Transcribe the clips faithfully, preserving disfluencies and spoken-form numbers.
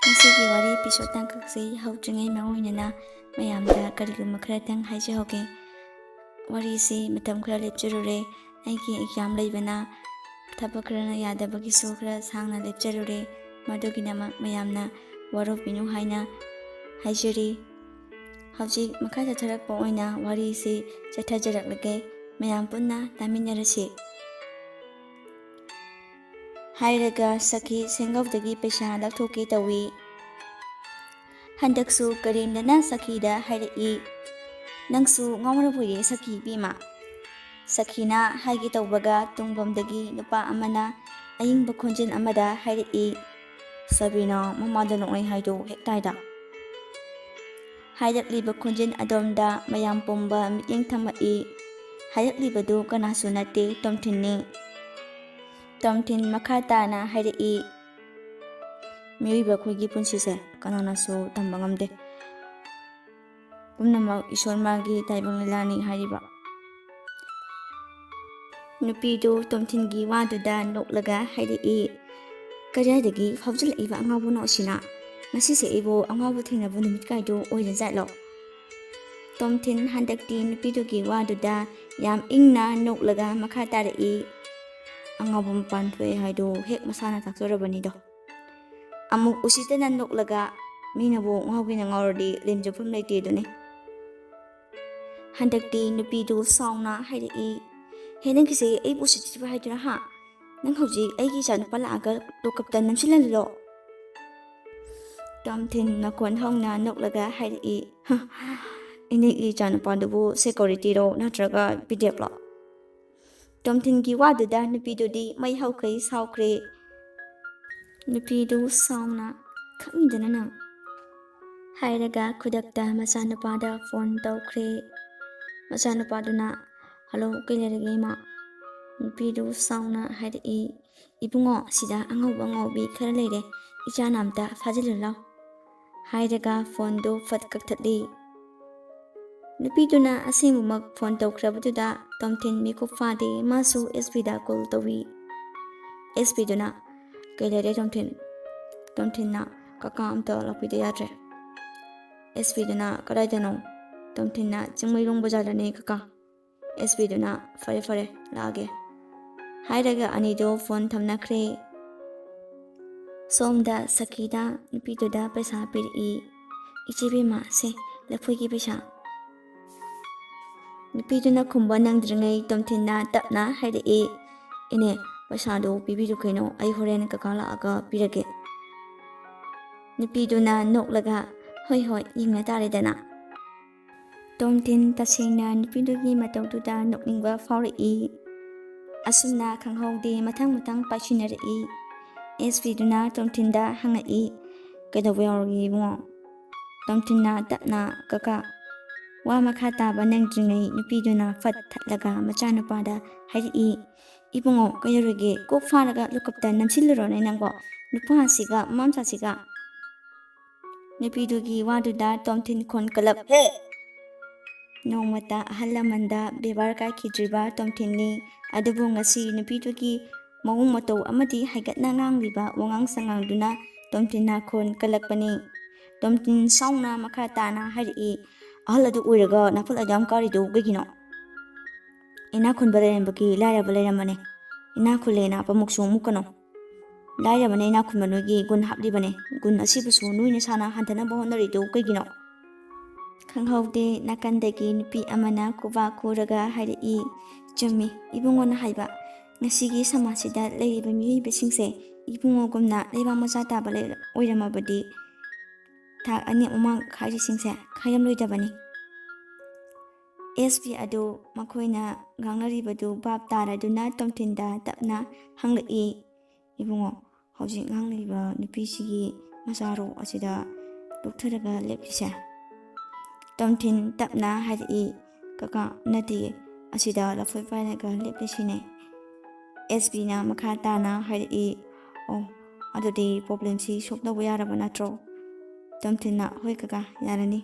ꯉꯁꯤꯒꯤ ꯋꯥꯔꯤ episode ꯇꯥꯡꯀꯛꯁꯤ ꯍꯧꯗ꯭ꯔꯤꯉꯩ ꯃꯥꯡꯑꯣꯏꯅꯅ ꯃꯌꯥꯝꯗ ꯀꯔꯤꯒꯨꯝꯕ ꯈꯔꯇꯪ ꯍꯥꯏꯖꯍꯧꯒꯦ꯫ ꯋꯥꯔꯤꯁꯤ ꯃꯇꯝ ꯈꯔ ꯂꯦꯞꯆꯔꯨꯔꯦ꯫ ꯑꯩꯒꯤ exam ꯂꯩꯕꯅ ꯊꯕꯛ ꯈꯔꯅ ꯌꯥꯗꯕꯒꯤꯁꯨ ꯈꯔ ꯁꯥꯡꯅ ꯂꯦꯞꯆꯔꯨꯔꯦ꯫ ꯃꯗꯨꯒꯤꯗꯃꯛ ꯃꯌꯥꯝꯅ ꯋꯥꯔꯧꯕꯤꯅꯨ ꯍꯥꯏꯅ ꯍꯥꯏꯖꯔꯤ꯫ ꯍꯧꯖꯤꯛ ꯃꯈꯥ ꯆꯠꯊꯔꯛꯄ ꯑꯣꯏꯅ ꯋꯥꯔꯤꯁꯤ ꯆꯠꯊꯖꯔꯛꯂꯒꯦ꯫ ꯃꯌꯥꯝ ꯄꯨꯟꯅ ꯇꯥꯃꯤꯟꯅꯔꯁꯤ꯫ ꯍꯥꯏꯔꯒ ꯁꯈꯤ ꯁꯦꯡꯒꯧꯗꯒꯤ ꯄꯩꯁꯥ ꯂꯧꯊꯣꯛꯀꯦ ꯇꯧꯏ꯫ ꯍꯟꯗꯛꯁꯨ ꯀꯔꯦꯝꯅꯅ ꯁꯈꯤꯗ ꯍꯥꯏꯔꯛꯏ, "ꯅꯪꯁꯨ ꯉꯥꯎꯔꯕꯣꯏꯔꯦ ꯁꯈꯤ ꯏꯕꯦꯝꯃ?" ꯁꯈꯤꯅ ꯍꯥꯏꯒꯦ ꯇꯧꯕꯒ ꯇꯨꯡꯕꯝꯗꯒꯤ ꯅꯨꯄꯥ ꯑꯃꯅ ꯑꯏꯪꯕ ꯈꯣꯟꯖꯦꯜ ꯑꯃꯗ ꯍꯥꯏꯔꯛꯏ, "ꯁꯕꯤꯅꯥ, ꯃꯃꯥꯗ ꯅꯣꯛꯅꯩ ꯍꯥꯏꯗꯣ ꯍꯦꯛ ꯇꯥꯏꯗ?" ꯍꯥꯏꯔꯛꯂꯤꯕ ꯈꯣꯟꯖꯦꯜ ꯑꯗꯣꯝꯗ ꯃꯌꯥꯝ ꯄꯨꯝꯕ ꯃꯤꯠꯌꯦꯡ ꯊꯝꯃꯛꯏ꯫ ꯍꯥꯏꯔꯛꯂꯤꯕꯗꯨ ꯀꯅꯥꯁꯨ ꯅꯠꯇꯦ, ꯇꯣꯝꯊꯤꯟꯅꯤ꯫ ꯇꯣꯝꯊꯤꯟ ꯃꯈꯥ ꯇꯥꯅ ꯍꯥꯏꯔꯛꯏ, "ꯃꯤꯑꯣꯏꯕ ꯑꯩꯈꯣꯏꯒꯤ ꯄꯨꯟꯁꯤꯁꯦ ꯀꯅꯥꯅꯁꯨ ꯇꯝꯕ ꯉꯝꯗꯦ꯫ ꯄꯨꯝꯅꯃꯛ ꯏꯁꯣꯔ ꯃꯥꯒꯤ ꯇꯥꯏꯕꯪ ꯂꯤꯂꯥꯅꯤ" ꯍꯥꯏꯔꯤꯕ꯫ ꯅꯨꯄꯤꯗꯨ ꯇꯣꯝꯊꯤꯟꯒꯤ ꯋꯥꯗꯨꯗ ꯅꯣꯛꯂꯒ ꯍꯥꯏꯔꯛꯏ, "ꯀꯗꯥꯏꯗꯒꯤ ꯐꯥꯎꯖꯤꯜꯂꯛꯏꯕ ꯑꯉꯥꯎꯕꯅꯣ ꯑꯁꯤꯅ? ꯉꯁꯤꯁꯦ ꯑꯩꯕꯨ ꯑꯉꯥꯎꯕ ꯊꯦꯡꯅꯕ ꯅꯨꯃꯤꯠ ꯀꯥꯏꯗꯨ ꯑꯣꯏꯔꯖꯥꯠꯂꯣ?" ꯇꯣꯝꯊꯤꯟ ꯍꯟꯗꯛꯇꯤ ꯅꯨꯄꯤꯗꯨꯒꯤ ꯋꯥꯗꯨꯗ ꯌꯥꯝ ꯏꯪꯅ ꯅꯣꯛꯂꯒ ꯃꯈꯥ ꯇꯥꯔꯛꯏ, "ꯑꯉꯥꯎꯕ ꯃꯄꯥꯟ ꯊꯣꯛꯑꯦ ꯍꯥꯏꯗꯨ ꯍꯦꯛ ꯃꯁꯥꯅ ꯇꯥꯛꯆꯔꯕꯅꯤꯗꯣ꯫ ꯑꯃꯨꯛ ꯎꯁꯤꯠꯇꯅ ꯅꯣꯛꯂꯒ ꯃꯤꯅꯕꯨ ꯉꯥꯎꯒꯦꯅ ꯉꯥꯎꯔꯗꯤ ꯂꯦꯝꯖꯐꯝ ꯂꯩꯇꯦ ꯑꯗꯨꯅꯤ꯫" ꯍꯟꯗꯛꯇꯤ ꯅꯨꯄꯤꯗꯨ ꯁꯥꯎꯅ ꯍꯥꯏꯔꯛꯏ, "ꯍꯦ, ꯅꯪꯒꯤꯁꯦ ꯑꯩꯕꯨ ꯎꯁꯤꯠꯇ꯭ꯔꯤꯕ ꯍꯥꯏꯗꯨꯔꯥ ꯍꯥ? ꯅꯪ ꯍꯧꯖꯤꯛ ꯑꯩꯒꯤ ꯏꯆꯥꯅꯨꯄꯥ ꯂꯥꯛꯑꯒ ꯂꯣꯀꯞꯇ ꯅꯝꯁꯤꯜꯍꯜꯂꯤꯔꯣ?" ꯇꯣꯝꯊꯤꯟ ꯃꯈꯣꯟ ꯍꯧꯅ ꯅꯣꯛꯂꯒ ꯍꯥꯏꯔꯛꯏ, "ꯍ, ꯏꯅꯦꯒꯤ ꯏꯆꯥꯅꯨꯄꯥꯗꯨꯕꯨ securityꯔꯣ ꯅꯠꯇ꯭ꯔꯒ ꯄꯤꯗꯦꯞꯂꯣ?" ꯇꯣꯝꯊꯤꯟꯒꯤ ꯋꯥꯗꯨꯗ ꯅꯨꯄꯤꯗꯨꯗꯤ ꯃꯩ ꯍꯧꯈꯩ ꯁꯥꯎꯈ꯭ꯔꯦ꯫ ꯅꯨꯄꯤꯗꯨ ꯁꯥꯎꯅ, "ꯈꯪꯉꯤꯗꯅ ꯅꯪ꯫" ꯍꯥꯏꯔꯒ ꯈꯨꯗꯛꯇ ꯃꯆꯥꯅꯨꯄꯥꯗ ꯐꯣꯟ ꯇꯧꯈ꯭ꯔꯦ꯫ ꯃꯆꯥꯅꯨꯄꯥꯗꯨꯅ, "ꯍꯜꯂꯣ, ꯀꯩ ꯂꯩꯔꯒꯦ ꯏꯃꯥ?" ꯅꯨꯄꯤꯗꯨ ꯁꯥꯎꯅ ꯍꯥꯏꯔꯛꯏ, "ꯏꯕꯨꯡꯉꯣ, ꯁꯤꯗ ꯑꯉꯧꯕ ꯑꯉꯧꯕꯤ ꯈꯔ ꯂꯩꯔꯦ, ꯏꯆꯥꯅ ꯑꯝꯇ ꯐꯥꯖꯤꯜꯂꯨ ꯂꯥꯎ꯫" ꯍꯥꯏꯔꯒ ꯐꯣꯟꯗꯨ ꯐꯠ ꯀꯛꯊꯠꯂꯤ꯫ ꯅꯨꯄꯤꯗꯨꯅ ꯑꯁꯦꯡꯕꯃꯛ ꯐꯣꯟ ꯇꯧꯈ꯭ꯔꯕꯗꯨꯗ ꯇꯣꯝꯊꯤꯟ ꯃꯤꯀꯨꯞ ꯐꯥꯗꯦ, ꯃꯥꯁꯨ ꯑꯦꯁ ꯄꯤꯗ ꯀꯣꯜ ꯇꯧꯏ꯫ ꯑꯦꯁ ꯄꯤꯗꯨꯅ, "ꯀꯩ ꯂꯩꯔꯦ ꯇꯣꯝꯊꯤꯟ?" ꯇꯣꯝꯊꯤꯟꯅ, "ꯀꯀꯥ ꯑꯝꯇ ꯂꯥꯛꯄꯤꯗ ꯌꯥꯗ꯭ꯔꯦ꯫" ꯑꯦꯁ ꯄꯤꯗꯨꯅ, "ꯀꯗꯥꯏꯗꯅꯣ?" ꯇꯣꯝꯊꯤꯟꯅ, "ꯆꯤꯡꯃꯩꯔꯣꯡ ꯕꯖꯥꯔꯗꯅꯦ ꯀꯀꯥ꯫" ꯑꯦꯁ ꯄꯤꯗꯨꯅ, "ꯐꯔꯦ ꯐꯔꯦ, ꯂꯥꯛꯑꯒꯦ" ꯍꯥꯏꯔꯒ ꯑꯅꯤꯗꯣ ꯐꯣꯟ ꯊꯝꯅꯈ꯭ꯔꯦ꯫ ꯁꯣꯝꯗ ꯁꯈꯤꯗ ꯅꯨꯄꯤꯗꯨꯗ ꯄꯩꯁꯥ ꯄꯤꯔꯛꯏ꯫ "ꯏꯆꯦ ꯕꯦꯝꯃ, ꯁꯦ, ꯂꯐꯣꯏꯒꯤ ꯄꯩꯁꯥ꯫" ꯅꯨꯄꯤꯗꯨꯅ ꯈꯨꯝꯕ ꯅꯪꯗ꯭ꯔꯤꯉꯩ ꯇꯣꯝꯊꯤꯟꯅ ꯇꯞꯅ ꯍꯥꯏꯔꯛꯏ, "ꯏꯅꯦ, ꯄꯩꯁꯥꯗꯣ ꯄꯤꯕꯤꯔꯨ ꯀꯩꯅꯣ, ꯑꯩ ꯍꯣꯔꯦꯟ ꯀꯀꯥ ꯂꯥꯛꯑꯒ ꯄꯤꯔꯒꯦ꯫" ꯅꯨꯄꯤꯗꯨꯅ ꯅꯣꯛꯂꯒ, "ꯍꯣꯏ ꯍꯣꯏ, ꯌꯦꯡꯅ ꯇꯥꯔꯦꯗꯅ꯫" ꯇꯣꯝꯊꯤꯟ ꯇꯁꯦꯡꯅ ꯅꯨꯄꯤꯗꯨꯒꯤ ꯃꯇꯧꯗꯨꯗ ꯅꯣꯛꯅꯤꯡꯕ ꯐꯥꯎꯔꯛꯏ꯫ ꯑꯁꯨꯝꯅ ꯈꯪꯍꯧꯗꯦ ꯃꯊꯪ ꯃꯊꯪ ꯄꯥꯏꯁꯤꯟꯅꯔꯛꯏ꯫ ꯑꯦꯁ ꯄꯤꯗꯨꯅ ꯇꯣꯝꯊꯤꯟꯗ ꯍꯪꯉꯛꯏ, "ꯀꯩꯗꯧꯕ ꯌꯥꯎꯔꯒꯦ ꯏꯕꯨꯡꯉꯣ?" ꯇꯣꯝꯊꯤꯟꯅ ꯇꯞꯅ, "ꯀꯀꯥ, ꯋꯥ ꯃꯈꯥ ꯇꯥꯕ ꯅꯪꯗ꯭ꯔꯤꯉꯩ ꯅꯨꯄꯤꯗꯨꯅ ꯐꯠ ꯊꯠꯂꯒ ꯃꯆꯥꯅꯨꯄꯥꯗ ꯍꯥꯏꯔꯛꯏ, 'ꯏꯕꯨꯡꯉꯣ, ꯀꯩꯗꯧꯔꯒꯦ? ꯀꯣꯛ ꯐꯥꯔꯒ ꯂꯨꯀꯞꯇ ꯅꯝꯁꯤꯜꯂꯨꯔꯣꯅꯦ ꯅꯪꯕꯣ? ꯅꯨꯄꯥꯁꯤꯒ, ꯃꯃꯥꯝꯆꯥꯁꯤꯒ!'" ꯅꯨꯄꯤꯗꯨꯒꯤ ꯋꯥꯗꯨꯗ ꯇꯣꯝꯊꯤꯟ ꯈꯣꯟ ꯀꯜꯂꯞ, "ꯍꯦ!" ꯅꯣꯡꯃꯇ ꯑꯍꯜ ꯂꯃꯟꯗ ꯕꯦꯕꯥꯔ ꯀꯥꯏꯈꯤꯗ꯭ꯔꯤꯕ ꯇꯣꯝꯊꯤꯟꯅꯤ꯫ ꯑꯗꯨꯕꯨ ꯉꯁꯤ ꯅꯨꯄꯤꯗꯨꯒꯤ ꯃꯑꯣꯡ ꯃꯇꯧ ꯑꯃꯗꯤ ꯍꯥꯏꯒꯠꯅ ꯉꯥꯡꯂꯤꯕ ꯋꯥꯉꯥꯡ ꯁꯉꯥꯡꯗꯨꯅ ꯇꯣꯝꯊꯤꯟꯅ ꯈꯣꯟ ꯀꯜꯂꯛꯄꯅꯤ꯫ ꯇꯣꯝꯊꯤꯟ ꯁꯥꯎꯅ ꯃꯈꯥ ꯇꯥꯅ ꯍꯥꯏꯔꯛꯏ, "ꯑꯍꯜ ꯑꯗꯨ ꯑꯣꯏꯔꯒ ꯅꯥꯐꯨꯜ ꯑꯗꯨ ꯌꯥꯝ ꯀꯥꯔꯤꯗꯨ ꯀꯩꯒꯤꯅꯣ? ꯏꯅꯥꯛ ꯈꯨꯟꯕ ꯂꯩꯔꯝꯕꯒꯤ ꯂꯥꯏꯔꯕ ꯂꯩꯔꯝꯕꯅꯦ꯫ ꯏꯅꯥꯛ ꯈꯨꯜꯂꯦꯅ ꯄꯃꯨꯛꯁꯨ ꯃꯨꯛꯀꯅꯨ꯫ ꯂꯥꯏꯔꯕꯅ ꯏꯅꯥꯛ ꯈꯨꯟꯕ ꯅꯣꯏꯒꯤ ꯒꯨꯟ ꯍꯥꯞꯂꯤꯕꯅꯦ꯫ ꯒꯨꯟ ꯑꯁꯤꯕꯨꯁꯨ ꯅꯣꯏ ꯅꯁꯥꯅ ꯍꯟꯊꯅꯕ ꯍꯣꯠꯅꯔꯤꯗꯨ ꯀꯩꯒꯤꯅꯣ?" ꯈꯪꯍꯧꯗꯦ, ꯅꯥꯀꯟꯗꯒꯤ ꯅꯨꯄꯤ ꯑꯃꯅ ꯈꯨꯕꯥꯛ ꯈꯨꯔꯒ ꯍꯥꯏꯔꯛꯏ, "ꯆꯨꯝꯃꯤ, ꯏꯕꯨꯡꯉꯣꯅ ꯍꯥꯏꯕ꯫ ꯉꯁꯤꯒꯤ ꯁꯃꯥꯖꯁꯤꯗ ꯂꯩꯔꯤꯕ ꯃꯤꯑꯣꯏꯕꯁꯤꯡꯁꯦ ꯏꯕꯨꯡꯉꯣꯒꯨꯝꯅ ꯂꯩꯕꯥꯛ ꯃꯆꯥ ꯇꯥꯕ ꯂꯩ-, ꯑꯣꯏꯔꯝꯃꯕꯗꯤ ꯊꯥꯛ ꯑꯅꯤ ꯃꯃꯥꯡ ꯈꯥꯏꯔꯤꯁꯤꯡꯁꯦ ꯈꯥꯏꯔꯝꯂꯣꯏꯗꯕꯅꯤ꯫" ꯑꯦꯁ ꯄꯤ ꯑꯗꯨ ꯃꯈꯣꯏꯅ ꯉꯥꯡꯅꯔꯤꯕꯗꯨ ꯚꯥꯞ ꯇꯥꯔꯗꯨꯅ ꯇꯣꯝꯊꯤꯟꯗ ꯇꯞꯅ ꯍꯪꯂꯛꯏ, "ꯏꯕꯨꯡꯉꯣ, ꯍꯧꯖꯤꯛ ꯉꯥꯡꯂꯤꯕ ꯅꯨꯄꯤꯁꯤꯒꯤ ꯃꯆꯥꯔꯣ ꯑꯁꯤꯗ ꯂꯨꯞꯊꯔꯒ ꯂꯦꯞꯂꯤꯁꯦ?" ꯇꯣꯝꯊꯤꯟ ꯇꯞꯅ ꯍꯥꯏꯔꯛꯏ, "ꯀꯀꯥ, ꯅꯠꯇꯤꯌꯦ, ꯑꯁꯤꯗ ꯂꯐꯣꯏ ꯄꯥꯏꯔꯒ ꯂꯦꯞꯂꯤꯁꯤꯅꯦ꯫" ꯑꯦꯁ ꯄꯤꯅ ꯃꯈꯥ ꯇꯥꯅ ꯍꯥꯏꯔꯛꯏ, "ꯑꯣ, ꯑꯗꯨꯗꯤ ꯄ꯭ꯔꯣꯕ꯭ꯂꯦꯝꯁꯤ ꯁꯣꯜꯕ ꯇꯧꯕ ꯌꯥꯔꯕ ꯅꯠꯇ꯭ꯔꯣ?" ꯇꯣꯝꯊꯤꯟꯅ, "ꯍꯣꯏ ꯀꯀꯥ, ꯌꯥꯔꯅꯤ꯫"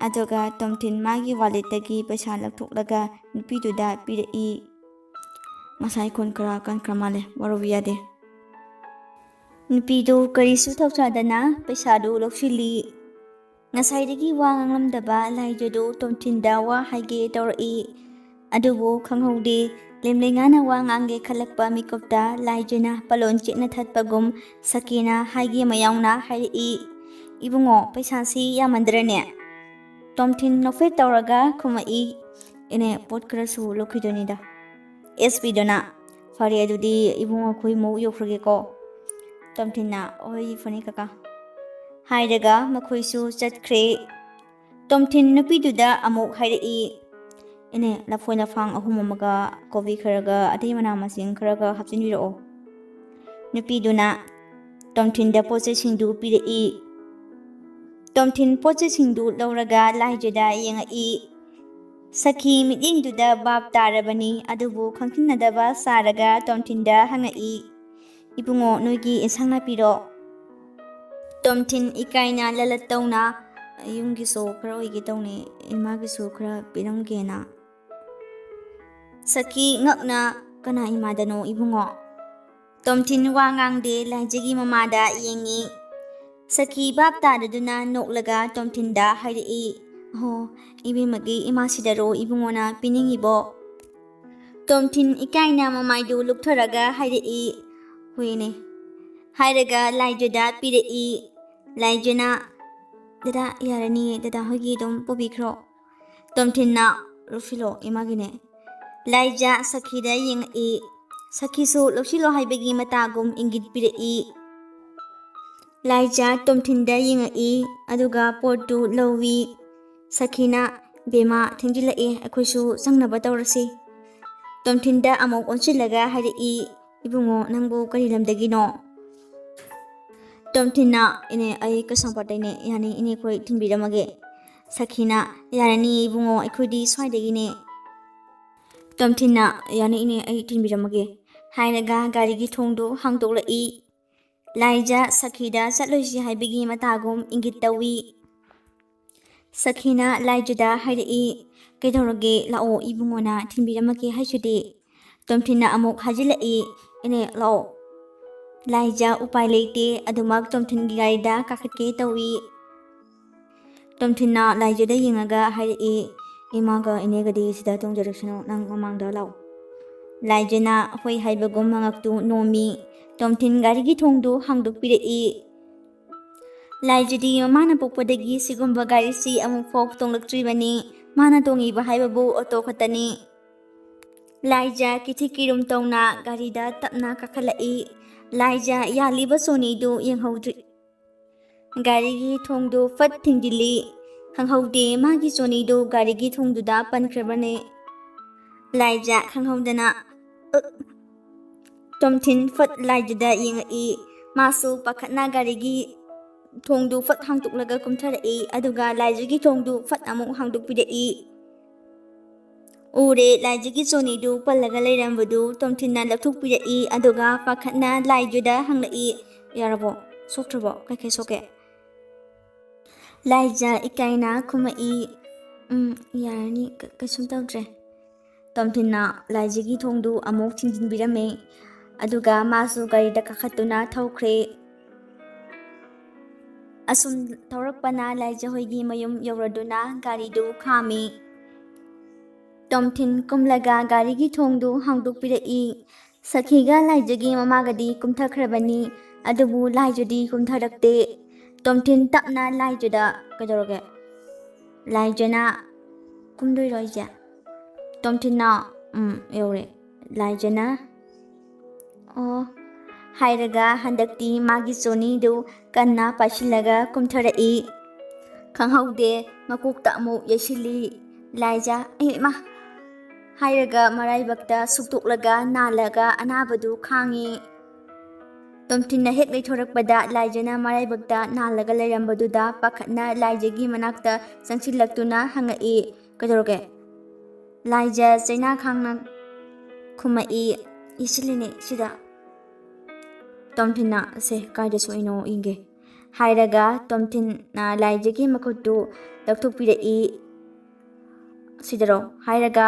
ꯑꯗꯨꯒ ꯇꯣꯝꯊꯤꯟ ꯃꯥꯒꯤ ꯋꯥꯂꯦꯠꯇꯒꯤ ꯄꯩꯁꯥ ꯂꯧꯊꯣꯛꯂꯒ ꯅꯨꯄꯤꯗꯨꯗ ꯄꯤꯔꯛꯏ꯫ ꯉꯁꯥꯏ ꯈꯣꯟ ꯈꯔ ꯀꯟꯈ꯭ꯔ ꯃꯥꯜꯂꯦ, ꯋꯥꯔꯧꯕ ꯌꯥꯗꯦ꯫ ꯅꯨꯄꯤꯗꯨ ꯀꯔꯤꯁꯨ ꯊꯧꯁꯥꯗꯅ ꯄꯩꯁꯥꯗꯨ ꯂꯧꯁꯤꯜꯂꯤ꯫ ꯉꯁꯥꯏꯗꯒꯤ ꯋꯥ ꯉꯥꯡꯂꯝꯗꯕ ꯂꯥꯏꯖꯗꯨ ꯇꯣꯝꯊꯤꯟꯗ ꯋꯥ ꯍꯥꯏꯒꯦ ꯇꯧꯔꯛꯏ꯫ ꯑꯗꯨꯕꯨ ꯈꯪꯍꯧꯗꯦ, ꯂꯦꯝꯂꯩꯉꯥꯅ ꯋꯥ ꯉꯥꯡꯒꯦ ꯈꯜꯂꯛꯄ ꯃꯤꯀꯨꯞꯇ ꯂꯥꯏꯖꯅ ꯄꯂꯣꯟ ꯆꯦꯠꯅ ꯊꯠꯄꯒꯨꯝ ꯁꯈꯤꯅ ꯍꯥꯏꯒꯦ ꯃꯌꯥꯎꯅ ꯍꯥꯏꯔꯛꯏ, "ꯏꯕꯨꯡꯉꯣ, ꯄꯩꯁꯥꯁꯤ ꯌꯥꯝꯃꯟꯗ꯭ꯔꯅꯦ?" ꯇꯣꯝꯊꯤꯟ ꯅꯣꯛꯐꯦꯠ ꯇꯧꯔꯒ ꯈꯨꯝꯃꯛꯏ, "ꯏꯅꯦ, ꯄꯣꯠ ꯈꯔꯁꯨ ꯂꯧꯈꯤꯗꯣꯏꯅꯤꯗ꯫" ꯑꯦꯁ ꯄꯤꯗꯨꯅ, "ꯐꯔꯦ, ꯑꯗꯨꯗꯤ ꯏꯕꯨꯡꯉꯣ, ꯑꯩꯈꯣꯏ ꯃꯧ ꯌꯧꯈ꯭ꯔꯒꯦꯀꯣ꯫" ꯇꯣꯝꯊꯤꯟꯅ, "ꯍꯣꯏ, ꯐꯅꯤ ꯀꯀꯥ" ꯍꯥꯏꯔꯒ ꯃꯈꯣꯏꯁꯨ ꯆꯠꯈ꯭ꯔꯦ꯫ ꯇꯣꯝꯊꯤꯟ ꯅꯨꯄꯤꯗꯨꯗ ꯑꯃꯨꯛ ꯍꯥꯏꯔꯛꯏ, "ꯏꯅꯦ, ꯂꯐꯣꯏ ꯂꯐꯥꯡ ꯑꯍꯨꯝ ꯑꯃꯒ ꯀꯣꯕꯤ ꯈꯔꯒ ꯑꯇꯩ ꯃꯅꯥ ꯃꯁꯤꯡ ꯈꯔꯒ ꯍꯥꯞꯆꯤꯟꯕꯤꯔꯛꯑꯣ꯫" ꯅꯨꯄꯤꯗꯨꯅ ꯇꯣꯝꯊꯤꯟꯗ ꯄꯣꯠ ꯆꯩꯁꯤꯡꯗꯨ ꯄꯤꯔꯛꯏ꯫ ꯇꯣꯝꯊꯤꯟ ꯄꯣꯠ ꯆꯩꯁꯤꯡꯗꯨ ꯂꯧꯔꯒ ꯂꯥꯏꯖꯗ ꯌꯦꯡꯉꯛꯏ꯫ ꯁꯈꯤ ꯃꯤꯠꯌꯦꯡꯗꯨꯗ ꯚꯥꯞ ꯇꯥꯔꯕꯅꯤ, ꯑꯗꯨꯕꯨ ꯈꯪꯊꯤꯟꯅꯗꯕ ꯁꯥꯔꯒ ꯇꯣꯝꯊꯤꯟꯗ ꯍꯪꯉꯛꯏ, "ꯏꯕꯨꯡꯉꯣ, ꯅꯣꯏꯒꯤ ꯏꯟꯁꯥꯡ ꯅꯥꯄꯤꯔꯣ?" ꯇꯣꯝꯊꯤꯟ ꯏꯀꯥꯏꯅ ꯂꯂꯠ ꯇꯧꯅ, "ꯌꯨꯝꯒꯤꯁꯨ ꯈꯔ ꯑꯣꯏꯒꯦ ꯇꯧꯅꯦ, ꯏꯃꯥꯒꯤꯁꯨ ꯈꯔ ꯄꯤꯔꯝꯒꯦꯅ꯫" ꯁꯈꯤ ꯉꯛꯅ, "ꯀꯅꯥ ꯏꯃꯥꯗꯅꯣ ꯏꯕꯨꯡꯉꯣ?" ꯇꯣꯝꯊꯤꯟ ꯋꯥ ꯉꯥꯡꯗꯦ, ꯂꯥꯏꯖꯒꯤ ꯃꯃꯥꯗ ꯌꯦꯡꯉꯤ꯫ ꯁꯈꯤ ꯚꯥꯞ ꯇꯥꯗꯗꯨꯅ ꯅꯣꯛꯂꯒ ꯇꯣꯝꯊꯤꯟꯗ ꯍꯥꯏꯔꯛꯏ, "ꯑꯣ, ꯏꯕꯦꯝꯃꯒꯤ ꯏꯃꯥꯁꯤꯗꯔꯣ ꯏꯕꯨꯡꯉꯣꯅ ꯄꯤꯅꯤꯡꯉꯤꯕꯣ?" ꯇꯣꯝꯊꯤꯟ ꯏꯀꯥꯏꯅ ꯃꯃꯥꯏꯗꯨ ꯂꯨꯛꯊꯔꯒ ꯍꯥꯏꯔꯛꯏ, "ꯍꯣꯏꯅꯦ꯫" ꯍꯥꯏꯔꯒ ꯂꯥꯏꯖꯗ ꯄꯤꯔꯛꯏ꯫ ꯂꯥꯏꯖꯅ, "ꯗꯗꯥ, ꯌꯥꯔꯅꯤꯌꯦ, ꯗꯗꯥ ꯍꯣꯏꯒꯤ ꯑꯗꯨꯝ ꯄꯨꯕꯤꯈ꯭ꯔꯣ꯫" ꯇꯣꯝꯊꯤꯟꯅ, "ꯂꯧꯁꯤꯜꯂꯣ, ꯏꯃꯥꯒꯤꯅꯦ꯫" ꯂꯥꯏꯖ ꯁꯈꯤꯗ ꯌꯦꯡꯉꯛꯏ꯫ ꯁꯈꯤꯁꯨ ꯂꯧꯁꯤꯜꯂꯣ ꯍꯥꯏꯕꯒꯤ ꯃꯇꯥꯒꯨꯝ ꯏꯪꯒꯤꯠ ꯄꯤꯔꯛꯏ꯫ ꯂꯥꯏꯖ ꯇꯣꯝꯊꯤꯟꯗ ꯌꯦꯡꯉꯛꯏ, ꯑꯗꯨꯒ ꯄꯣꯠꯇꯨ ꯂꯧꯏ꯫ ꯁꯈꯤꯅ, "ꯕꯦꯝꯃ, ꯊꯦꯡꯖꯤꯜꯂꯛꯑꯦ, ꯑꯩꯈꯣꯏꯁꯨ ꯆꯪꯅꯕ ꯇꯧꯔꯁꯤ꯫" ꯇꯣꯝꯊꯤꯟꯗ ꯑꯃꯨꯛ ꯑꯣꯟꯁꯤꯜꯂꯒ ꯍꯥꯏꯔꯛꯏ, "ꯏꯕꯨꯡꯉꯣ, ꯅꯪꯕꯨ ꯀꯔꯤ ꯂꯝꯗꯒꯤꯅꯣ?" ꯇꯣꯝꯊꯤꯟꯅ, "ꯏꯅꯦ, ꯑꯩ ꯀꯩꯁꯥꯝꯄꯥꯠꯇꯩꯅꯦ, ꯌꯥꯅꯤ, ꯏꯅꯦ, ꯑꯩꯈꯣꯏ ꯊꯤꯟꯕꯤꯔꯝꯃꯒꯦ꯫" ꯁꯈꯤꯅ, "ꯌꯥꯔꯅꯤ ꯏꯕꯨꯡꯉꯣ, ꯑꯩꯈꯣꯏꯗꯤ ꯁ꯭ꯋꯥꯏꯗꯒꯤꯅꯦ꯫" ꯇꯣꯝꯊꯤꯟꯅ, "ꯌꯥꯅꯤ ꯏꯅꯦ, ꯑꯩ ꯊꯤꯟꯕꯤꯔꯝꯃꯒꯦ" ꯍꯥꯏꯔꯒ ꯒꯥꯔꯤꯒꯤ ꯊꯣꯡꯗꯨ ꯍꯥꯡꯗꯣꯛꯂꯛꯏ꯫ ꯂꯥꯏꯖ ꯁꯈꯤꯗ ꯆꯠꯂꯣꯏꯁꯤ ꯍꯥꯏꯕꯒꯤ ꯃꯇꯥꯒꯨꯝ ꯏꯪꯒꯤꯠ ꯇꯧꯏ꯫ ꯁꯈꯤꯅ ꯂꯥꯏꯖꯗ ꯍꯥꯏꯔꯛꯏ, "ꯀꯩꯗꯧꯔꯒꯦ? ꯂꯥꯛꯑꯣ, ꯏꯕꯨꯡꯉꯣꯅ ꯊꯤꯟꯕꯤꯔꯝꯃꯒꯦ ꯍꯥꯏꯁꯤꯗꯤ꯫" ꯇꯣꯝꯊꯤꯟꯅ ꯑꯃꯨꯛ ꯍꯥꯏꯖꯤꯜꯂꯛꯏ, "ꯏꯅꯦ, ꯂꯥꯛꯑꯣ꯫" ꯂꯥꯏꯖ ꯎꯄꯥꯏ ꯂꯩꯇꯦ, ꯑꯗꯨꯃꯛ ꯇꯣꯝꯊꯤꯟꯒꯤ ꯒꯥꯔꯤꯗ ꯀꯥꯈꯠꯀꯦ ꯇꯧꯏ꯫ ꯇꯣꯝꯊꯤꯟꯅ ꯂꯥꯏꯖꯗ ꯌꯦꯡꯉꯒ ꯍꯥꯏꯔꯛꯏ, "ꯏꯃꯥꯒ ꯏꯅꯦꯒꯗꯤ ꯁꯤꯗ ꯇꯣꯡꯖꯔꯛꯁꯅꯨ, ꯅꯪ ꯃꯃꯥꯡꯗ ꯂꯥꯛꯑꯣ꯫" ꯂꯥꯏꯖꯅ ꯍꯣꯏ ꯍꯥꯏꯕꯒꯨꯝ ꯃꯉꯛꯇꯨ ꯅꯣꯝꯃꯤ꯫ ꯇꯣꯝꯊꯤꯟ ꯒꯥꯔꯤꯒꯤ ꯊꯣꯡꯗꯨ ꯍꯥꯡꯗꯣꯛꯄꯤꯔꯛꯏ꯫ ꯂꯥꯏꯖꯗꯤ ꯃꯃꯥꯅ ꯄꯣꯛꯄꯗꯒꯤ ꯁꯤꯒꯨꯝꯕ ꯒꯥꯔꯤꯁꯤ ꯑꯃꯨꯛꯐꯥꯎ ꯇꯣꯡꯂꯛꯇ꯭ꯔꯤꯕꯅꯤ꯫ ꯃꯥꯅ ꯇꯣꯡꯉꯤꯕ ꯍꯥꯏꯕꯕꯨ ꯑꯣꯇꯣ ꯈꯛꯇꯅꯤ꯫ ꯂꯥꯏꯖ ꯀꯤꯊꯤ ꯀꯤꯔꯨꯝ ꯇꯧꯅ ꯒꯥꯔꯤꯗ ꯇꯞꯅ ꯀꯥꯈꯠꯂꯛꯏ꯫ ꯂꯥꯏꯖ ꯌꯥꯜꯂꯤꯕ ꯆꯣꯅꯤꯗꯨ ꯌꯦꯡꯍꯧꯗ꯭ꯔꯤ꯫ ꯒꯥꯔꯤꯒꯤ ꯊꯣꯡꯗꯨ ꯐꯠ ꯊꯤꯡꯖꯤꯜꯂꯤ꯫ ꯈꯪꯍꯧꯗꯦ ꯃꯥꯒꯤ ꯆꯣꯅꯤꯗꯨ ꯒꯥꯔꯤꯒꯤ ꯊꯣꯡꯗꯨꯗ ꯄꯟꯈ꯭ꯔꯕꯅꯦ꯫ ꯂꯥꯏꯖ ꯈꯪꯍꯧꯗꯅ, "ꯑ!" ꯇꯣꯝꯊꯤꯟ ꯐꯠ ꯂꯥꯏꯖꯗ ꯌꯦꯡꯉꯛꯏ꯫ ꯃꯥꯁꯨ ꯄꯥꯈꯠꯅ ꯒꯥꯔꯤꯒꯤ ꯊꯣꯡꯗꯨ ꯐꯠ ꯍꯥꯡꯇꯣꯛꯂꯒ ꯀꯨꯝꯊꯔꯛꯏ, ꯑꯗꯨꯒ ꯂꯥꯏꯖꯒꯤ ꯊꯣꯡꯗꯨ ꯐꯠ ꯑꯃꯨꯛ ꯍꯥꯡꯗꯣꯛꯄꯤꯔꯛꯏ꯫ ꯎꯔꯦ, ꯂꯥꯏꯖꯒꯤ ꯆꯣꯅꯤꯗꯨ ꯄꯜꯂꯒ ꯂꯩꯔꯝꯕꯗꯨ ꯇꯣꯝꯊꯤꯟꯅ ꯂꯧꯊꯣꯛꯄꯤꯔꯛꯏ, ꯑꯗꯨꯒ ꯄꯥꯈꯠꯅ ꯂꯥꯏꯖꯗ ꯍꯪꯂꯛꯏ, "ꯌꯥꯔꯕꯣ? ꯁꯣꯛꯇ꯭ꯔꯕꯣ? ꯀꯩꯀꯩ ꯁꯣꯛꯀꯦ?" ꯂꯥꯏꯖ ꯏꯀꯥꯏꯅ ꯈꯨꯝꯃꯛꯏ, "ꯎꯝ, ꯌꯥꯔꯅꯤ, ꯀ-, ꯀꯩꯁꯨꯝ ꯇꯧꯗ꯭ꯔꯦ꯫" ꯇꯣꯝꯊꯤꯟꯅ ꯂꯥꯏꯖꯒꯤ ꯊꯣꯡꯗꯨ ꯑꯃꯨꯛ ꯊꯤꯡꯖꯤꯟꯕꯤꯔꯝꯃꯤ, ꯑꯗꯨꯒ ꯃꯥꯁꯨ ꯒꯥꯔꯤꯗ ꯀꯥꯈꯠꯇꯨꯅ ꯊꯧꯈ꯭ꯔꯦ꯫ ꯑꯁꯨꯝ ꯊꯧꯔꯛꯄꯅ ꯂꯥꯏꯖ ꯍꯣꯏꯒꯤ ꯃꯌꯨꯝ ꯌꯧꯔꯗꯨꯅ ꯒꯥꯔꯤꯗꯨ ꯈꯥꯝꯃꯤ꯫ ꯇꯣꯝꯊꯤꯟ ꯀꯨꯝꯂꯒ ꯒꯥꯔꯤꯒꯤ ꯊꯣꯡꯗꯨ ꯍꯥꯡꯗꯣꯛꯄꯤꯔꯛꯏ꯫ ꯁꯈꯤꯒ ꯂꯥꯏꯖꯒꯤ ꯃꯃꯥꯒꯗꯤ ꯀꯨꯝꯊꯈ꯭ꯔꯕꯅꯤ, ꯑꯗꯨꯕꯨ ꯂꯥꯏꯖꯗꯤ ꯀꯨꯝꯊꯔꯛꯇꯦ꯫ ꯇꯣꯝꯊꯤꯟ ꯇꯞꯅ ꯂꯥꯏꯖꯗ, "ꯀꯩꯗꯧꯔꯒꯦ?" ꯂꯥꯏꯖꯅ, "ꯀꯨꯝꯗꯣꯏꯔꯣ ꯑꯩꯁꯦ?" ꯇꯣꯝꯊꯤꯟꯅ, "ꯎꯝ, ꯌꯧꯔꯦ꯫" ꯂꯥꯏꯖꯅ, "ꯑꯣ" ꯍꯥꯏꯔꯒ ꯍꯟꯗꯛꯇꯤ ꯃꯥꯒꯤ ꯆꯣꯅꯤꯗꯨ ꯀꯟꯅ ꯄꯥꯏꯁꯤꯜꯂꯒ ꯀꯨꯝꯊꯔꯛꯏ꯫ ꯈꯪꯍꯧꯗꯦ, ꯃꯀꯣꯛꯇ ꯑꯃꯨꯛ ꯌꯩꯁꯤꯜꯂꯤ꯫ ꯂꯥꯏꯖ, "ꯑꯩ ꯏꯃꯥ!" ꯍꯥꯏꯔꯒ ꯃꯔꯥꯏꯕꯛꯇ ꯁꯨꯛꯇꯣꯛꯂꯒ ꯅꯥꯜꯂꯒ ꯑꯅꯥꯕꯗꯨ ꯈꯥꯡꯉꯤ꯫ ꯇꯣꯝꯊꯤꯟꯅ ꯍꯦꯛ ꯂꯩꯊꯣꯔꯛꯄꯗ ꯂꯥꯏꯖꯅ ꯃꯔꯥꯏꯕꯛꯇ ꯅꯥꯜꯂꯒ ꯂꯩꯔꯝꯕꯗꯨꯗ ꯄꯥꯈꯠꯅ ꯂꯥꯏꯖꯒꯤ ꯃꯅꯥꯛꯇ ꯆꯪꯁꯤꯜꯂꯛꯇꯨꯅ ꯍꯪꯉꯛꯏ, "ꯀꯩꯗꯧꯔꯒꯦ?" ꯂꯥꯏꯖ ꯆꯩꯅꯥ ꯈꯥꯡꯅ ꯈꯨꯝꯃꯛꯏ, "ꯌꯩꯁꯤꯜꯂꯤꯅꯦ ꯁꯤꯗ꯫" ꯇꯣꯝꯊꯤꯟꯅ, "ꯁꯦ, ꯀꯥꯏꯗ ꯁꯣꯛꯏꯅꯣ ꯌꯦꯡꯒꯦ꯫" ꯍꯥꯏꯔꯒ ꯇꯣꯝꯊꯤꯟꯅ ꯂꯥꯏꯖꯒꯤ ꯃꯈꯨꯠꯇꯨ ꯂꯧꯊꯣꯛꯄꯤꯔꯛꯏ꯫ "ꯁꯤꯗꯔꯣ?" ꯍꯥꯏꯔꯒ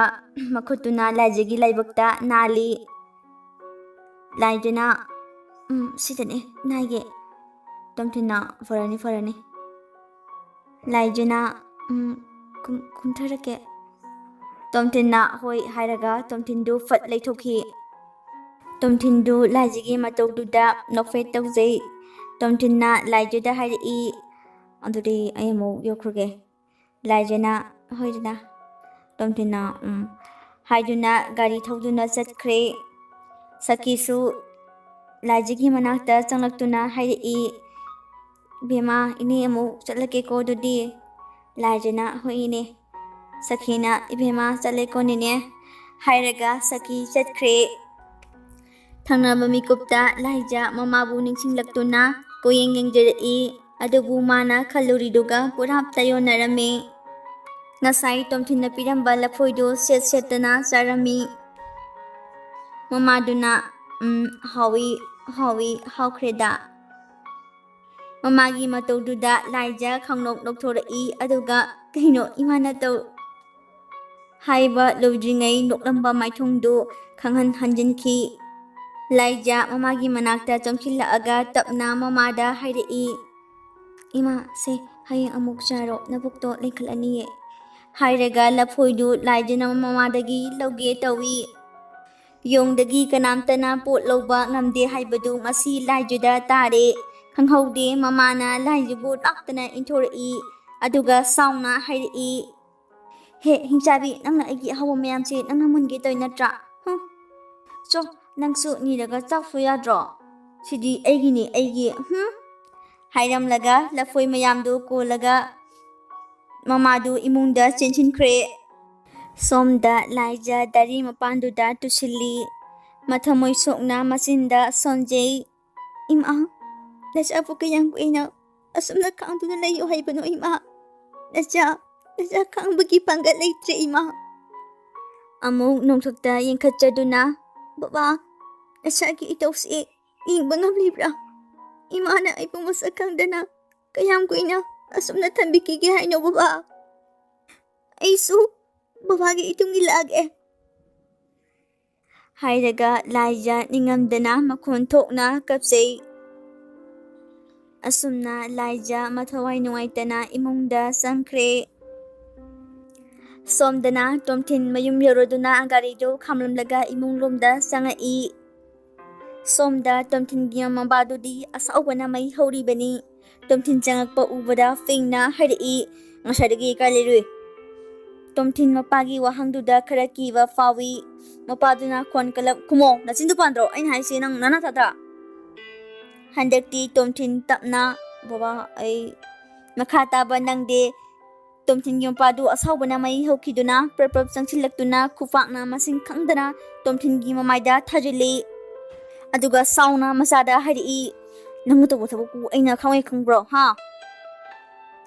ꯃꯈꯨꯠꯇꯨꯅ ꯂꯥꯏꯖꯒꯤ ꯂꯥꯏꯕꯛꯇ ꯅꯥꯜꯂꯤ꯫ ꯂꯥꯏꯖꯅ, "ꯎꯝ, ꯁꯤꯗꯅꯦ ꯅꯥꯏꯒꯦ꯫" ꯇꯣꯝꯊꯤꯟꯅ, "ꯐꯔꯅꯤ, ꯐꯔꯅꯤ꯫" ꯂꯥꯏꯖꯅ, "ꯎꯝ, ꯀꯨꯝ-, ꯀꯨꯝꯊꯔꯛꯀꯦ꯫" ꯇꯣꯝꯊꯤꯟꯅ "ꯍꯣꯏ" ꯍꯥꯏꯔꯒ ꯇꯣꯝꯊꯤꯟꯗꯨ ꯐꯠ ꯂꯩꯊꯣꯛꯈꯤ꯫ ꯇꯣꯝꯊꯤꯟꯗꯨ ꯂꯥꯏꯖꯒꯤ ꯃꯇꯧꯗꯨꯗ ꯅꯣꯛꯐꯦꯠ ꯇꯧꯖꯩ꯫ ꯇꯣꯝꯊꯤꯟꯅ ꯂꯥꯏꯖꯗ ꯍꯥꯏꯔꯛꯏ, "ꯑꯗꯨꯗꯤ ꯑꯩ ꯑꯃꯨꯛ ꯌꯧꯈ꯭ꯔꯒꯦ꯫" ꯂꯥꯏꯖꯅ, "ꯍꯣꯏ ꯗꯗꯥ꯫" ꯇꯣꯝꯊꯤꯟꯅ, "ꯎꯝ" ꯍꯥꯏꯗꯨꯅ ꯒꯥꯔꯤ ꯊꯧꯗꯨꯅ ꯆꯠꯈ꯭ꯔꯦ꯫ ꯁꯈꯤꯁꯨ ꯂꯥꯏꯖꯒꯤ ꯃꯅꯥꯛꯇ ꯆꯪꯂꯛꯇꯨꯅ ꯍꯥꯏꯔꯛꯏ, "ꯏꯕꯦꯝꯃ, ꯏꯅꯦ ꯑꯃꯨꯛ ꯆꯠꯂꯒꯦꯀꯣ ꯑꯗꯨꯗꯤ꯫" ꯂꯥꯏꯖꯅ, "ꯍꯣꯏ ꯏꯅꯦ꯫" ꯁꯈꯤꯅ, "ꯏꯕꯦꯝꯃ, ꯆꯠꯂꯦꯀꯣ ꯅꯦꯅꯦ" ꯍꯥꯏꯔꯒ ꯁꯈꯤ ꯆꯠꯈ꯭ꯔꯦ꯫ ꯊꯪꯅꯕ ꯃꯤꯀꯨꯞꯇ ꯂꯥꯏꯖ ꯃꯃꯥꯕꯨ ꯅꯤꯡꯁꯤꯡꯂꯛꯇꯨꯅ ꯀꯣꯌꯦꯡ ꯌꯦꯡꯖꯔꯛꯏ꯫ ꯑꯗꯨꯕꯨ ꯃꯥꯅ ꯈꯜꯂꯨꯔꯤꯗꯨꯒ ꯄꯨꯔꯥ ꯇꯥꯏꯌꯣꯟꯅꯔꯝꯃꯤ꯫ ꯉꯁꯥꯏ ꯇꯣꯝꯊꯤꯟꯅ ꯄꯤꯔꯝꯕ ꯂꯐꯣꯏꯗꯨ ꯁꯦꯠ ꯁꯦꯠꯇꯅ ꯆꯥꯔꯝꯃꯤ꯫ ꯃꯃꯥꯗꯨꯅ, "ꯎꯝ, ꯍꯥꯎꯏ, ꯍꯥꯎꯏ, ꯍꯥꯎꯈ꯭ꯔꯦꯗ꯫" ꯃꯃꯥꯒꯤ ꯃꯇꯧꯗꯨꯗ ꯂꯥꯏꯖ ꯈꯪꯅꯣꯛ ꯅꯣꯛꯊꯣꯔꯛꯏ꯫ ꯑꯗꯨꯒ, "ꯀꯩꯅꯣ ꯏꯃꯥꯅ ꯇꯧ-" ꯍꯥꯏꯕ ꯂꯣꯏꯗ꯭ꯔꯤꯉꯩ ꯅꯣꯛꯂꯝꯕ ꯃꯥꯏꯊꯣꯡꯗꯨ ꯈꯪꯍꯟ ꯍꯟꯖꯤꯟꯈꯤ꯫ ꯂꯥꯏꯖ ꯃꯃꯥꯒꯤ ꯃꯅꯥꯛꯇ ꯆꯪꯁꯤꯜꯂꯛꯑꯒ ꯇꯞꯅ ꯃꯃꯥꯗ ꯍꯥꯏꯔꯛꯏ, "ꯏꯃꯥ, ꯁꯦ, ꯍꯌꯦꯡ ꯑꯃꯨꯛ ꯆꯥꯔꯣ, ꯅꯕꯨꯛꯇꯣ ꯂꯦꯡꯈꯠꯂꯅꯤꯌꯦ" ꯍꯥꯏꯔꯒ ꯂꯐꯣꯏꯗꯨ ꯂꯥꯏꯖꯅ ꯃꯃꯥꯗꯒꯤ ꯂꯧꯒꯦ ꯇꯧꯏ꯫ ꯌꯣꯡꯗꯒꯤ ꯀꯅꯥꯝꯇꯅ ꯄꯣꯠ ꯂꯧꯕ ꯉꯝꯗꯦ ꯍꯥꯏꯕꯗꯨ ꯉꯁꯤ ꯂꯥꯏꯖꯗ ꯇꯥꯔꯦ꯫ ꯈꯪꯍꯧꯗꯦ, ꯃꯃꯥꯅ ꯂꯥꯏꯖꯕꯨ ꯂꯥꯛꯇꯅ ꯏꯟꯊꯣꯔꯛꯏ꯫ ꯑꯗꯨꯒ ꯁꯥꯎꯅ ꯍꯥꯏꯔꯛꯏ, "ꯍꯦ, ꯍꯤꯡꯆꯥꯕꯤ, ꯅꯪꯅ ꯑꯩꯒꯤ ꯑꯍꯥꯎꯕ ꯃꯌꯥꯝꯁꯦ ꯅꯪꯅ ꯃꯨꯟꯒꯦ ꯇꯧꯏ ꯅꯠꯇ꯭ꯔꯥ? ꯍꯨꯝ꯫ ꯆꯣ, ꯅꯪꯁꯨ ꯅꯤꯔꯒ ꯆꯥꯎꯁꯨ ꯌꯥꯗ꯭ꯔꯣ? ꯁꯤꯗꯤ ꯑꯩꯒꯤꯅꯤ, ꯑꯩꯒꯤ, ꯍꯨꯝ?" ꯍꯥꯏꯔꯝꯂꯒ ꯂꯐꯣꯏ ꯃꯌꯥꯝꯗꯨ ꯀꯣꯜꯂꯒ ꯃꯃꯥꯗꯨ ꯏꯃꯨꯡꯗ ꯆꯦꯟꯁꯤꯟꯈ꯭ꯔꯦ꯫ ꯁꯣꯝꯗ ꯂꯥꯏꯖ ꯗꯥꯔꯤ ꯃꯄꯥꯟꯗꯨꯗ ꯇꯨꯁꯤꯜꯂꯤ꯫ ꯃꯊꯃꯣꯏ ꯁꯣꯛꯅ ꯃꯆꯤꯟꯗ ꯁꯣꯟꯖꯩ꯫ "ꯏꯃꯥ, ꯅꯆꯥꯕꯨ ꯀꯌꯥꯝ ꯀꯨꯏꯅ ꯑꯁꯨꯝꯅ ꯈꯥꯡꯗꯨꯅ ꯂꯩꯌꯨ ꯍꯥꯏꯕꯅꯣ ꯏꯃꯥ? ꯅꯆꯥ, ꯅꯆꯥ ꯈꯥꯡꯕꯒꯤ ꯄꯥꯡꯒꯜ ꯂꯩꯇ꯭ꯔꯦ ꯏꯃꯥ꯫" ꯑꯃꯨꯛ ꯅꯣꯡꯊꯛꯇ ꯌꯦꯡꯈꯠꯆꯗꯨꯅ, "ꯕꯕꯥ, ꯅꯆꯥꯒꯤ ꯏꯇꯧꯁꯤ ꯌꯦꯡꯕ ꯉꯝꯂꯤꯕ꯭ꯔꯥ?" ꯏꯃꯥꯅ ꯑꯩꯕꯨ ꯃꯁꯛ ꯈꯪꯗꯅ ꯀꯌꯥꯝ ꯀꯨꯏꯅ ꯑꯁꯨꯝꯅ ꯊꯝꯕꯤꯈꯤꯒꯦ ꯍꯥꯏꯅꯣ ꯕꯕꯥ? ꯑꯩꯁꯨ ꯕꯕꯥꯒꯤ ꯏꯇꯨꯡ ꯏꯜꯂꯛꯑꯒꯦ꯫ ꯍꯥꯏꯔꯒ ꯂꯥꯏꯖ ꯅꯤꯡꯉꯝꯗꯅ ꯃꯈꯣꯟ ꯊꯣꯛꯅ ꯀꯞꯆꯩ꯫ ꯑꯁꯨꯝꯅ ꯂꯥꯏꯖ ꯃꯊꯋꯥꯏ ꯅꯨꯡꯉꯥꯏꯇꯅ ꯏꯃꯨꯡꯗ ꯆꯪꯈ꯭ꯔꯦ꯫ ꯁꯣꯝꯗꯅ ꯇꯣꯝꯊꯤꯟ ꯃꯌꯨꯝ ꯌꯧꯔꯗꯨꯅ ꯒꯥꯔꯤꯗꯨ ꯈꯥꯝꯂꯝꯂꯒ ꯏꯃꯨꯡ ꯂꯣꯝꯗ ꯆꯪꯉꯛꯏ꯫ ꯁꯣꯝꯗ ꯇꯣꯝꯊꯤꯟꯒꯤ ꯃꯃꯥꯗꯨꯗꯤ ꯑꯁꯥꯎꯕꯅ ꯃꯩ ꯍꯧꯔꯤꯕꯅꯤ꯫ ꯇꯣꯝꯊꯤꯟ ꯆꯪꯉꯛꯄ ꯎꯕꯗ ꯐꯤꯡꯅ ꯍꯥꯏꯔꯛꯏ, "ꯉꯁꯥꯏꯗꯒꯤ ꯀꯥꯏ ꯂꯩꯔꯨꯏ?" ꯇꯣꯝꯊꯤꯟ ꯃꯄꯥꯒꯤ ꯋꯥꯍꯪꯗꯨꯗ ꯈꯔ ꯀꯤꯕ ꯐꯥꯎꯏ꯫ ꯃꯄꯥꯗꯨꯅ ꯈꯣꯟ ꯀꯜꯂꯞ, "ꯈꯨꯝꯃꯣ, ꯅꯆꯤꯟꯗꯨ ꯄꯥꯟꯗ꯭ꯔꯣ? ꯑꯩꯅ ꯍꯥꯏꯁꯦ ꯅꯪ ꯅꯅꯥ ꯇꯥꯗ꯭ꯔꯥ?" ꯍꯟꯗꯛꯇꯤ ꯇꯣꯝꯊꯤꯟ ꯇꯞꯅ, "ꯕꯕꯥ, ꯑꯩ ꯃꯈꯥ ꯇꯥꯕ ꯅꯪꯗꯦ꯫" ꯇꯣꯝꯊꯤꯟꯒꯤ ꯃꯄꯥꯗꯨ ꯑꯁꯥꯎꯕꯅ ꯃꯩ ꯍꯧꯈꯤꯗꯨꯅ ꯄ꯭ꯔꯞ ꯄ꯭ꯔꯞ ꯆꯪꯁꯤꯜꯂꯛꯇꯨꯅ ꯈꯨꯄꯥꯛꯅ ꯃꯁꯤꯡ ꯈꯪꯗꯅ ꯇꯣꯝꯊꯤꯟꯒꯤ ꯃꯃꯥꯏꯗ ꯊꯥꯖꯤꯜꯂꯤ꯫ ꯑꯗꯨꯒ ꯁꯥꯎꯅ ꯃꯆꯥꯗ ꯍꯥꯏꯔꯛꯏ, "ꯅꯪꯅ ꯇꯧꯕ ꯊꯕꯛꯄꯨ ꯑꯩꯅ ꯈꯪꯉꯣꯏ ꯈꯪꯕ꯭ꯔꯣ, ꯍꯥ?"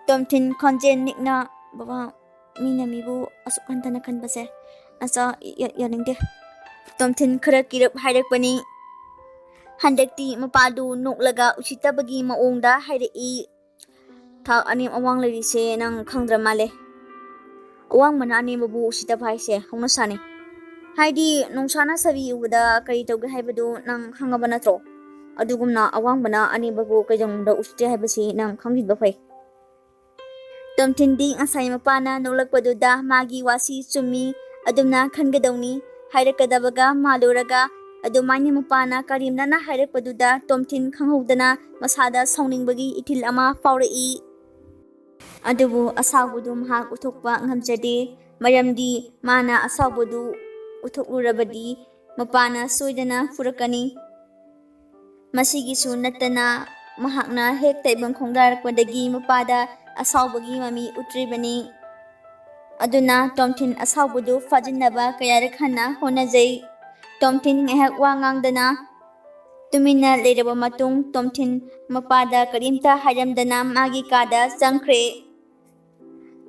ꯇꯣꯝꯊꯤꯟ ꯈꯣꯟꯖꯦꯜ ꯅꯤꯛꯅ, "ꯕꯕꯥ, ꯃꯤꯅ ꯃꯤꯕꯨ ꯑꯁꯨꯛ ꯍꯟꯊꯅ ꯈꯟꯕꯁꯦ ꯑꯆꯥ ꯌꯥ-, ꯌꯥꯅꯤꯡꯗꯦ꯫" ꯇꯣꯝꯊꯤꯟ ꯈꯔ ꯀꯤꯔꯞ ꯍꯥꯏꯔꯛꯄꯅꯤ꯫ ꯍꯟꯗꯛꯇꯤ ꯃꯄꯥꯗꯨ ꯅꯣꯛꯂꯒ ꯎꯁꯤꯠꯇꯕꯒꯤ ꯃꯑꯣꯡꯗ ꯍꯥꯏꯔꯛꯏ, "ꯊꯥꯛ ꯑꯅꯦꯝ ꯑꯋꯥꯡ ꯂꯩꯔꯤꯁꯦ ꯅꯪ ꯈꯪꯗ꯭ꯔ ꯃꯥꯜꯂꯦ꯫ ꯑꯋꯥꯡꯕꯅ ꯑꯅꯦꯝꯕꯕꯨ ꯎꯁꯤꯠꯇꯕ ꯍꯥꯏꯁꯦ ꯍꯧꯅꯁꯥꯅꯤ꯫ ꯍꯥꯏꯗꯤ ꯅꯣꯡꯁꯥꯅ ꯁꯥꯕꯤ ꯎꯕꯗ ꯀꯔꯤ ꯇꯧꯒꯦ ꯍꯥꯏꯕꯗꯨ ꯅꯪ ꯈꯪꯉꯕ ꯅꯠꯇ꯭ꯔꯣ? ꯑꯗꯨꯒꯨꯝꯅ ꯑꯋꯥꯡꯕꯅ ꯑꯅꯦꯝꯕꯕꯨ ꯀꯩꯗꯧꯅꯨꯡꯗ ꯎꯁꯤꯠꯇꯦ ꯍꯥꯏꯕꯁꯤ ꯅꯪ ꯈꯪꯕꯤꯕ ꯐꯩ꯫" ꯇꯣꯝꯊꯤꯟꯗꯤ ꯉꯁꯥꯏ ꯃꯄꯥꯅ ꯅꯣꯛꯂꯛꯄꯗꯨꯗ ꯃꯥꯒꯤ ꯋꯥꯁꯤ ꯆꯨꯝꯃꯤ, ꯑꯗꯨꯝꯅ ꯈꯟꯒꯗꯧꯅꯤ ꯍꯥꯏꯔꯛꯀꯗꯕꯒ ꯃꯥꯜꯂꯨꯔꯒ, ꯑꯗꯨꯃꯥꯏꯅ ꯃꯄꯥꯅ ꯀꯔꯤꯝꯅꯅ ꯍꯥꯏꯔꯛꯄꯗꯨꯗ ꯇꯣꯝꯊꯤꯟ ꯈꯪꯍꯧꯗꯅ ꯃꯁꯥꯗ ꯁꯥꯎꯅꯤꯡꯕꯒꯤ ꯏꯊꯤꯜ ꯑꯃ ꯐꯥꯎꯔꯛꯏ꯫ ꯑꯗꯨꯕꯨ ꯑꯁꯥꯎꯕꯗꯨ ꯃꯍꯥꯛ ꯎꯠꯊꯣꯛꯄ ꯉꯝꯖꯗꯦ, ꯃꯔꯝꯗꯤ ꯃꯥꯅ ꯑꯁꯥꯎꯕꯗꯨ ꯎꯠꯊꯣꯛꯂꯨꯔꯕꯗꯤ ꯃꯄꯥꯅ ꯁꯣꯏꯗꯅ ꯐꯨꯔꯛꯀꯅꯤ꯫ ꯃꯁꯤꯒꯤꯁꯨ ꯅꯠꯇꯅ ꯃꯍꯥꯛꯅ ꯍꯦꯛ ꯇꯥꯏꯕꯪ ꯈꯣꯡꯗꯥꯔꯛꯄꯗꯒꯤ ꯃꯄꯥꯗ ꯑꯁꯥꯎꯕꯒꯤ ꯃꯃꯤ ꯎꯠꯇ꯭ꯔꯤꯕꯅꯤ꯫ ꯑꯗꯨꯅ ꯇꯣꯝꯊꯤꯟ ꯑꯁꯥꯎꯕꯗꯨ ꯐꯥꯖꯤꯟꯅꯕ ꯀꯌꯥꯔꯛ ꯍꯟꯅ ꯍꯣꯠꯅꯖꯩ꯫ ꯇꯣꯝꯊꯤꯟ ꯉꯥꯏꯍꯥꯛ ꯋꯥ ꯉꯥꯡꯗꯅ ꯇꯨꯃꯤꯟꯅ ꯂꯩꯔꯕ ꯃꯇꯨꯡ ꯇꯣꯝꯊꯤꯟ ꯃꯄꯥꯗ ꯀꯔꯤꯝꯇ ꯍꯥꯏꯔꯝꯗꯅ ꯃꯥꯒꯤ ꯀꯥꯗ ꯆꯪꯈ꯭ꯔꯦ꯫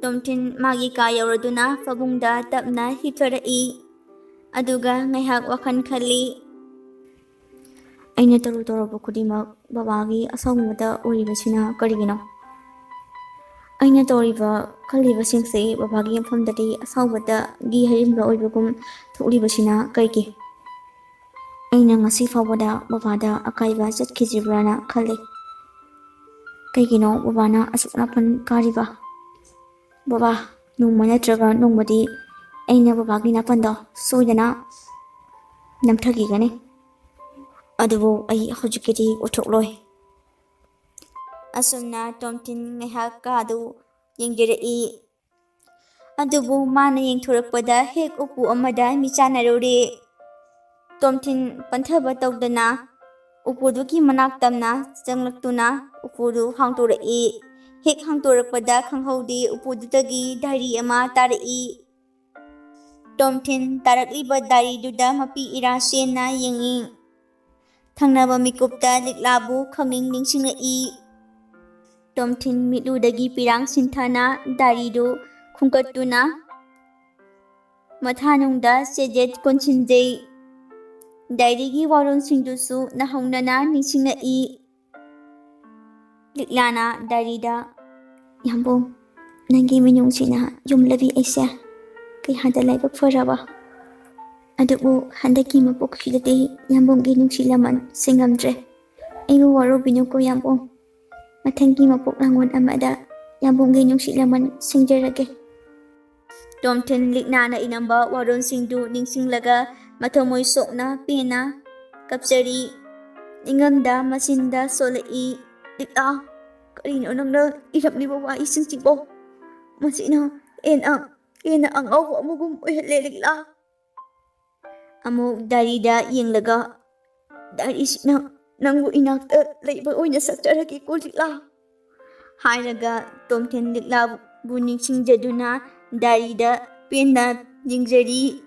ꯇꯣꯝꯊꯤꯟ ꯃꯥꯒꯤ ꯀꯥ ꯌꯧꯔꯗꯨꯅ ꯐꯃꯨꯡꯗ ꯇꯞꯅ ꯍꯤꯞꯊꯔꯛꯏ꯫ ꯑꯗꯨꯒ ꯉꯥꯏꯍꯥꯛ ꯋꯥꯈꯜ ꯈꯜꯂꯤ꯫ ꯑꯩꯅ ꯇꯧꯔꯨ ꯇꯧꯔꯨꯕ ꯈꯨꯗꯤꯡꯃꯛ ꯕꯕꯥꯒꯤ ꯑꯁꯥꯎꯕꯗ ꯑꯣꯏꯔꯤꯕꯁꯤꯅ ꯀꯔꯤꯒꯤꯅꯣ? ꯑꯩꯅ ꯇꯧꯔꯤꯕ ꯈꯜꯂꯤꯕꯁꯤꯡꯁꯦ ꯕꯕꯥꯒꯤ ꯃꯐꯝꯗꯗꯤ ꯑꯁꯥꯎꯕꯗꯒꯤ ꯍꯩꯖꯤꯟꯕ ꯑꯣꯏꯕꯒꯨꯝ ꯊꯣꯛꯂꯤꯕꯁꯤꯅ ꯀꯩꯒꯤ? ꯑꯩꯅ ꯉꯁꯤ ꯐꯥꯎꯕꯗ ꯕꯕꯥꯗ ꯑꯀꯥꯏꯕ ꯆꯠꯈꯤꯗ꯭ꯔꯤꯕ꯭ꯔꯥꯅ ꯈꯜꯂꯤ꯫ ꯀꯩꯒꯤꯅꯣ ꯕꯕꯥꯅ ꯑꯁꯨꯛ ꯅꯥꯄꯟ ꯀꯥꯔꯤꯕ? ꯕꯕꯥ, ꯅꯣꯡꯃ ꯅꯠꯇ꯭ꯔꯒ ꯅꯣꯡꯃꯗꯤ ꯑꯩꯅ ꯕꯕꯥꯒꯤ ꯅꯥꯄꯟꯗꯣ ꯁꯣꯏꯗꯅ ꯅꯝꯊꯈꯤꯒꯅꯤ꯫ ꯑꯗꯨꯕꯨ ꯑꯩ ꯍꯧꯖꯤꯛꯀꯤꯗꯤ ꯎꯠꯊꯣꯛꯂꯣꯏ꯫ ꯑꯁꯨꯝꯅ ꯇꯣꯝꯊꯤꯟ ꯉꯥꯏꯍꯥꯛ ꯀꯥꯗꯨ ꯌꯦꯡꯖꯔꯛꯏ꯫ ꯑꯗꯨꯕꯨ ꯃꯥꯅ ꯌꯦꯡꯊꯣꯔꯛꯄꯗ ꯍꯦꯛ ꯎꯄꯨ ꯑꯃꯗ ꯃꯤꯆꯥꯟꯅꯔꯨꯔꯦ꯫ ꯇꯣꯝꯊꯤꯟ ꯄꯟꯊꯕ ꯇꯧꯗꯅ ꯎꯄꯨꯗꯨꯒꯤ ꯃꯅꯥꯛ ꯇꯝꯅ ꯆꯪꯂꯛꯇꯨꯅ ꯎꯄꯨꯗꯨ ꯍꯥꯡꯗꯣꯔꯛꯏ꯫ ꯍꯦꯛ ꯍꯥꯡꯗꯣꯔꯛꯄꯗ ꯈꯪꯍꯧꯗꯦ ꯎꯄꯨꯗꯨꯗꯒꯤ ꯗꯥꯏꯔꯤ ꯑꯃ ꯇꯥꯔꯛꯏ꯫ ꯇꯣꯝꯊꯤꯟ ꯇꯥꯔꯛꯂꯤꯕ ꯗꯥꯏꯔꯤꯗꯨꯗ ꯃꯄꯤ ꯏꯔꯥ ꯁꯦꯟꯅ ꯌꯦꯡꯏ꯫ ꯊꯪꯅꯕ ꯃꯤꯀꯨꯞꯇ ꯂꯤꯛꯂꯥꯕꯨ ꯈꯪꯅꯤꯡ ꯅꯤꯡꯁꯤꯡꯂꯛꯏ꯫ ꯇꯣꯝꯊꯤꯟ ꯃꯤꯠꯂꯨꯗꯒꯤ ꯄꯤꯔꯥꯡ ꯁꯤꯟꯊꯥꯅ ꯗꯥꯏꯔꯤꯗꯨ ꯈꯨꯝꯀꯠꯇꯨꯅ ꯃꯊꯥꯅꯨꯡꯗ ꯆꯦꯖꯦꯠ ꯀꯣꯟꯁꯤꯟꯖꯩ꯫ ꯗꯥꯏꯔꯤꯒꯤ ꯋꯥꯔꯣꯜꯁꯤꯡꯗꯨꯁꯨ ꯅꯧꯍꯧꯅꯅ ꯅꯤꯡꯁꯤꯡꯂꯛꯏ꯫ ꯂꯤꯛꯂꯥꯅ ꯗꯥꯏꯔꯤꯗ, "ꯌꯥꯝꯕꯨꯡ, ꯅꯪꯒꯤ ꯃꯤꯅꯨꯡꯁꯤꯅ ꯌꯨꯝꯂꯕꯤ ꯑꯩꯁꯦ ꯀꯌꯥꯗ ꯂꯥꯏꯕꯛ ꯐꯔꯕ꯫ ꯑꯗꯨꯕꯨ ꯍꯟꯗꯛꯀꯤ ꯃꯄꯣꯛꯁꯤꯗꯗꯤ ꯌꯥꯝꯕꯨꯡꯒꯤ ꯅꯨꯡꯁꯤ ꯂꯃꯟ ꯁꯤꯡꯉꯝꯗ꯭ꯔꯦ꯫ ꯑꯩꯕꯨ ꯋꯥꯔꯧꯕꯤꯅꯨꯀꯣ ꯌꯥꯝꯕꯨꯡ꯫ ꯃꯊꯪꯒꯤ ꯃꯄꯣꯛ ꯂꯥꯡꯑꯣꯟ ꯑꯃꯗ ꯌꯥꯝꯕꯨꯡꯒꯤ ꯅꯨꯡꯁꯤ ꯂꯃꯟ ꯁꯤꯡꯖꯔꯒꯦ꯫" ꯇꯣꯝꯊꯤꯟ ꯂꯤꯛꯂꯥꯅ ꯏꯔꯝꯕ ꯋꯥꯔꯣꯜꯁꯤꯡꯗꯨ ꯅꯤꯡꯁꯤꯡꯂꯒ ꯃꯊꯃꯣꯏ ꯁꯣꯛꯅ ꯄꯦꯟꯅ ꯀꯞꯆꯔꯤ꯫ ꯅꯤꯡꯉꯝꯗ ꯃꯆꯤꯟꯗ ꯁꯣꯜꯂꯛꯏ, "ꯂꯤꯛꯂꯥ, ꯀꯔꯤꯅꯣ ꯅꯪꯅ ꯏꯔꯝꯂꯤꯕ ꯋꯥꯍꯩꯁꯤꯡꯁꯤꯕꯣ? ꯃꯁꯤꯅ ꯍꯦꯟꯅ, ꯍꯦꯟꯅ ꯑꯉꯥꯎꯕ ꯑꯃꯒꯨꯝ ꯑꯣꯏꯍꯜꯂꯦ ꯂꯤꯛꯂꯥ꯫" ꯑꯃꯨꯛ ꯗꯥꯏꯔꯤꯗ ꯌꯦꯡꯂꯒ, "ꯗꯥꯏꯔꯤꯁꯤꯅ ꯅꯪꯕꯨ ꯏꯅꯥꯛꯇ ꯂꯩꯕ ꯑꯣꯏꯅ ꯁꯛꯆꯔꯒꯦꯀꯣ ꯂꯤꯛꯂꯥ," ꯍꯥꯏꯔꯒ ꯇꯣꯝꯊꯤꯟ ꯂꯤꯛꯂꯥꯕꯨ ꯅꯤꯡꯁꯤꯡꯖꯗꯨꯅ ꯗꯥꯏꯔꯤꯗ ꯄꯦꯟꯅ ꯌꯦꯡꯖꯔꯤ꯫